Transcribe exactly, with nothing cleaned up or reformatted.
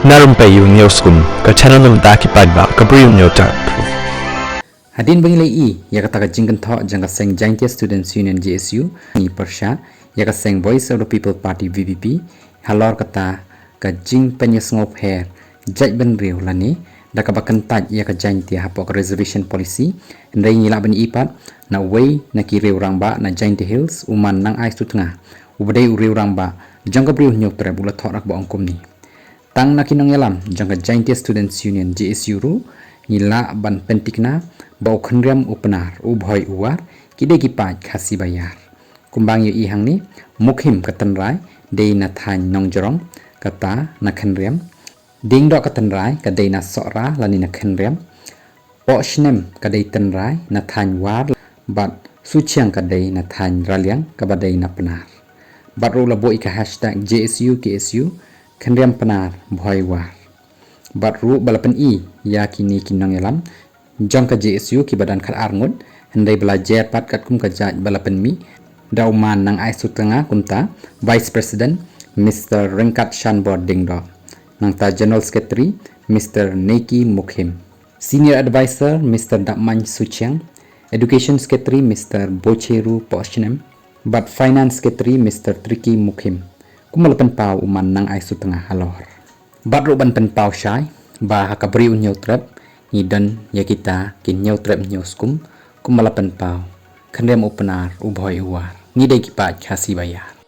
Na Rympei U Hynñiewskum, ka channel na bynta ki paidbah ka Bri U Hynñiewtrep. Hadien ba ngi la ïohi ïa kata ka jingkynthoh jong ka seng Jaintia Students Union, J S U, ngi pyrshah ïa ka seng Voice of the People Party, V P P, halor kata ka jingpynïasngewpher jaitbynriew lane da kaba kyntait ïa ka Jaintia hapoh ka reservation policy. Hynrei ngi lah ban ïohi pat na uwei na ki riew rangbah na Jaintia Hills, u Man Nangai Sutnga, uba dei u riew rangbah jong ka Bri U Hynñiewtrep, u la thoh da kaba ong kumne: Tang na ki nongïalam jong ka Jaintia Students Union, J S U, ruh ngi lah ban pyntikna ba u Khynriam u Pnar, u Bhoi u War, ki dei ki paid Khasi ba ïar. Kumba ngi ïohi hangne, Mukhim ka tynrai dei na thaiñ Nongjrong, kata na Khynriam. Diengdoh ka tynrai ka dei na Sohra lane na Khynriam. Pohshnem ka dei tynrai na thaiñ War, bad Suchiang ka dei na thaiñ Raliang, kaba dei na Pnar. Bad ruh la buh ïa ka hashtag J S U K S U, Khynriam Pnar Bhoi War. Bad ruh ba la pyni ïa kine ki nongïalam jong ka J S U kiba don khatar ngut, hynrei ba la jer pat katkum ka jait ba la pynmih da u Man Nangai Sutnga, kumta Vice President Mister Ryngkat Shanbor Diengdoh, nangta General Secretary Mister Neiki Mukhim, Senior Advisor Mister Dapmaiñ Suchiang, Education Secretary Mister Bocheru Pohshnem, bad Finance Secretary Mister Triki Mukhim, kumba la pynpaw u Man Nangai Sutnga halor. Bad ruh ban pynpaw shai ba ha ka Bri U Hynñiewtrep ngi don ïa kita ki Hynñiewtrep Hynñiewskum, kumba la pynpaw: Khynriam u Pnar, u Bhoi u War, ngi dei ki paid Khasi ba ïar.